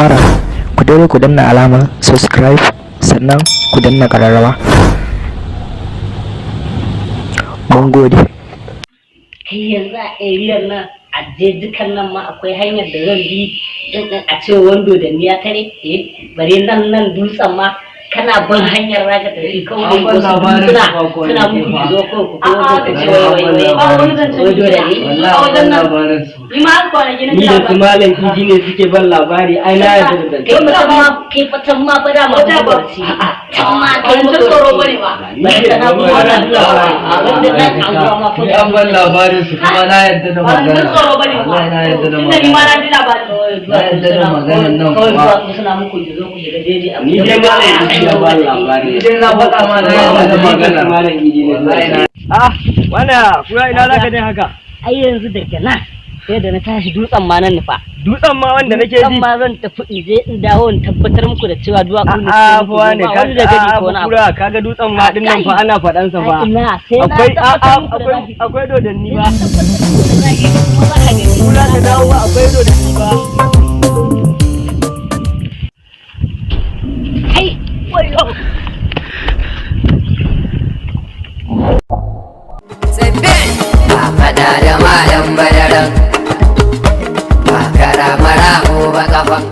fara, ku daure ku danna alamar subscribe, sannan ku danna ƙararrawa. Mun gode. Kai, yanzu a area nan, a jejikan nan ma akwai hanyar da zan bi in a ce wando da ni ya tare. Eh, bare nan dutsen ma kana bin hanyar zaka tafi kawai An ban wasu labarin dutsuna su ba ko suna ne muku fa. zo ko ku ko A'a, ku ce ba wai wai ba wani zancen wai dole ne. Wallahi A wajen ban nan. labarin su. Ni ma kwanaki na Ni da su labari. Malam Idi ne suke ban labari, ai na yarda da Kai zancen. mutum ma, kai fatan ma fa dama Wata ba. mabarci can ma kai Ba zancen tsoro bane ba. Bari ka na kuma Wallahi wannan wanda nan anguwa ma Ni an ban labarin su kuma na yarda da Ba zancen magana. tsoro bane ba. Wallahi na yarda da Tunda ni ma na magana. ji labari. Na yarda da maganan nan kawai kuma. duwatsu suna muku ki zo ku shiga jeji a Ni dai Malam Idi ya ban labari. Ni dai na faɗa ma na yarda da magana. Malam Idi ne. Wallahi na Ah, wannan kura, ina zaka je haka? Ai yanzu daga nan sai da na tashi dutsen ma nan nufa. Dutsen ma wanda nake Dutsen ji. ma zan tafi in je in dawo in tabbatar muku da cewa duwatsu ne A'a suke fa muku wane ba ka wani da gani a'a ko wani fa abu. Kura, kaga dutsen ma din nan fa ana faɗan sa fa. Ai ina sai na Akwai tabbatar a'a muku da akwai zahiri. akwai dodanni ba. Na tabbatar muku da zahiri kuma za ka gani. Kura, ka dawo ba, akwai dodanni ba. Kai, wayo. Ba faɗa da Malam Badaran, ba kara mara ko ba kafan.